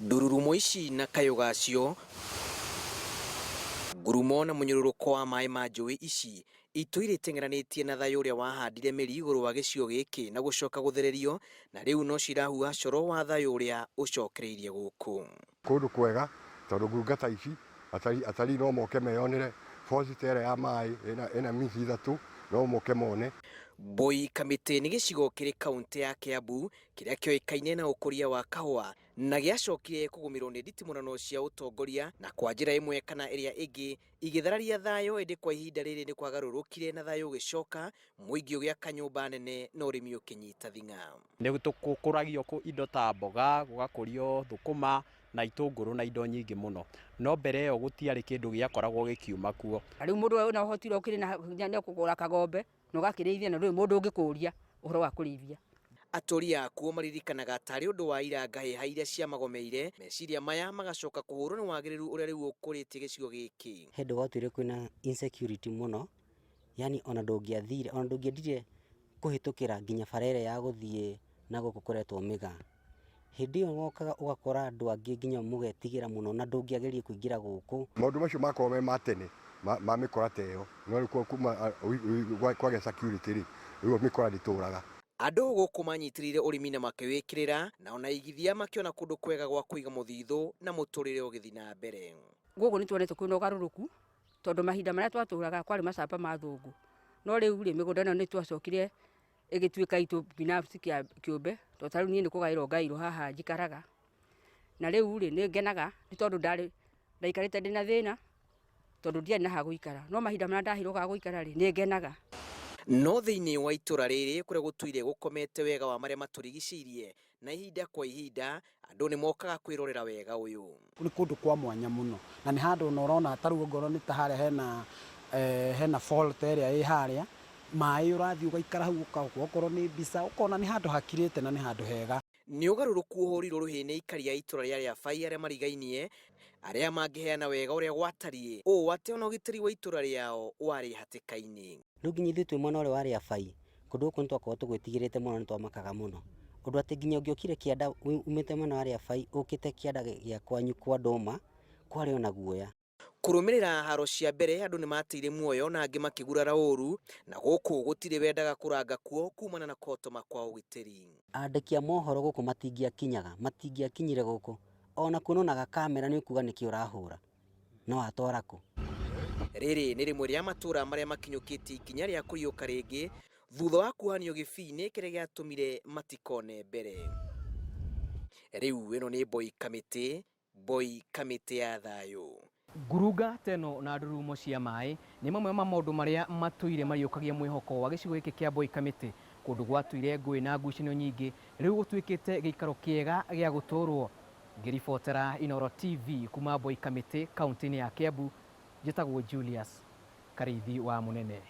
Ndururumo ici na kayũ gacio, ngurumo na mũnyũrũrũko wa maĩ ma njũĩ ici itũire iteng'eranĩtie na thayũ ũrĩa wahandire mĩri igũrũ wa gĩcigo gĩkĩ na gũcoka gũthererio, na rĩu no cirahuha coro wa thayũ ũrĩa ũcokereirie gũkũ. Kũndũ kwega tondũ ngurunga ta ici atarii no moke meyonere falls ta ĩrĩa ya maĩ ĩna miti 3 no moke mone. Mbui Kamĩtĩ nĩ gĩcigo kĩrĩ kaũntĩ ya Kiambu kĩrĩa kĩoĩkaine na ũkũria wa kahũa na gĩacokire kũgũmĩrwo nĩ nditimũrano cia ũtongoria na kwa njĩra ĩmwe kana ĩrĩa ĩngĩ igĩthararia thayũ, ĩndĩ kwa ihinda rĩrĩ nĩ kwagarũrũkire na thayũ ũgĩcoka, mũingĩ ũgĩaka nyũmba nene na ũrĩmi ũkĩnyita thing'a. Nĩ gũkũragio indo ta mboga, gũgakũrio thũkũma na itũngũrũ na indo nyingĩ mũno, no mbere ĩyo gũtiarĩ kĩndũ gĩakoragwo gĩkiuma kuo. Rĩu mũndũ wĩna ũhoti ũrĩa ũkĩrĩ na hinya nĩ ũkũgũra kagombe na ũgakĩrĩithia, na ndũrĩ mũndũ ũngĩkũria ũhoro wa kũrĩithia. Atũri akuo maririkanaga tarĩ ũndũ wa ira ngahĩha iria ciamagomeire, meciria maya magacoka kũhũrwo nĩ wagĩrĩru ũrĩa rĩu ũkũrĩtie gĩcigo gĩkĩ. Hĩndĩ gwatũire kwĩna insecurity mũno, yani ona ndũngĩathire, ona ndũngĩendire kũhĩtũkĩra nginya bara ĩrĩa ya gũthiĩ na gũkũ kũretwo Mĩgaa. Hĩndĩ ĩyo wokaga ũgakora andũ angĩ nginya mũgetigĩra mũno na ndũngĩageria kũingĩra gũkũ. Maũndũ macio makorwo me ma tene ma mĩkora ta ĩyo, no rĩu kuma kwagĩa security rĩ, rĩu mĩkora ndĩtũraga. Andũ gũkũ manyitĩrĩire ũrĩmi na makĩwĩkĩrĩra, na ona igithia makĩona kũndũ kwega gwa kũiga mũthithũ na mũtũrĩre ũgĩthiĩ na mbere. Gũkũ nĩ tuonete kwĩna ũgarũrũku tondũ mahinda marĩa twatũraga kwarĩ macamba ma thũngũ, no rĩu rĩ mĩgũnda ĩno nĩ twacokire ĩgĩtuĩka itũ binafsi kĩũmbe, tondũ ta rĩu niĩ nĩ kũgaĩrwo ngaĩirwo haha njikaraga, na rĩu rĩ nĩ ngenaga nĩ tondũ ndarĩ ndaikarĩte ndĩna thĩna tondũ ndiarĩ na ha gũikara, no mahinda marĩa ndaheirwo ga gũikara rĩ nĩ ngenaga. No thĩinĩ wa itũra rĩrĩ kũrĩa gũtũire gũkomete wega wa marĩa matũrigicĩirie, na ihinda kwa ihinda andũ nĩ mokaga kwĩrorera wega ũyũ. Nĩ kũndũ kwa mwanya mũno na nĩ handũ ona ũrona ta rĩu ongorwo nĩ ta harĩa hena fall ta ĩrĩa ĩ harĩa maĩ ũrathiĩ ũgaikara hau ũkaoka okorwo nĩ mbica ũkona nĩ handũ hakirĩte na nĩ handũ hega. Nĩ ũgarũrũku ũhũrirwo rũhĩ nĩ aikari a itũra rĩa Rĩabai arĩa marigainie, arĩa mangĩheana wega ũrĩa gwatariĩ ũũ atĩ ona ũgitĩri wa itũra rĩao warĩ hatĩka-inĩ. Rĩu nginya ithuĩ twĩ mwena ũrĩa wa Rĩabai, kũndũ gũkũ nĩ twakoragwo tũgwĩtigĩrĩte mũno, nĩ twamakaga mũno. Ũndũ atĩ nginya ũngĩokire kĩanda umĩte mwena wa Rĩabai ũkĩte kĩanda gĩa kwanyu kwa Ndũma, kwarĩ ona guoya. Kũrũmĩrĩra haro cia mbere andũ nĩ mateire muoyo na angĩ makĩgurara ũru, na gũkũ gũtirĩ wendaga kũranga kuo kumana na kũhotoma kwa ũgitĩri. Andĩki a mohoro gũkũ matingĩakinyaga, matingĩakinyire gũkũ. Ona kuononaga kamera nĩ ũkuga nĩkĩ ũrahũra, no atwara kũ. Rĩrĩ nĩ rĩmwe rĩa matũra marĩa makinyũkĩtie ikinya rĩa kũriũka rĩngĩ thutha wa kuohanio gĩbii-inĩ kĩrĩa gĩatũmire matikone mbere. Rĩu ĩno nĩ Mboi Kamĩtĩ, Mboi Kamĩtĩ ya thayũ. Ngurunga teno na ndurumo cia maĩ nĩ mamwe ma maũndũ marĩa matũire mariũkagia mwĩhoko wa gĩcigo gĩkĩ kĩa Mboi Kamĩtĩ. Kũndũ gwatũire ngũĩ na ngucanio nyingĩ rĩu gũtuĩkĩte gĩikaro kĩega gĩa gũtũũrwo. Ngĩribotera Inooro TV kuma Mboi Kamĩtĩ kaunti-inĩ ya Kiambu, njĩtagwo Julius Karĩithi wa Mũnene.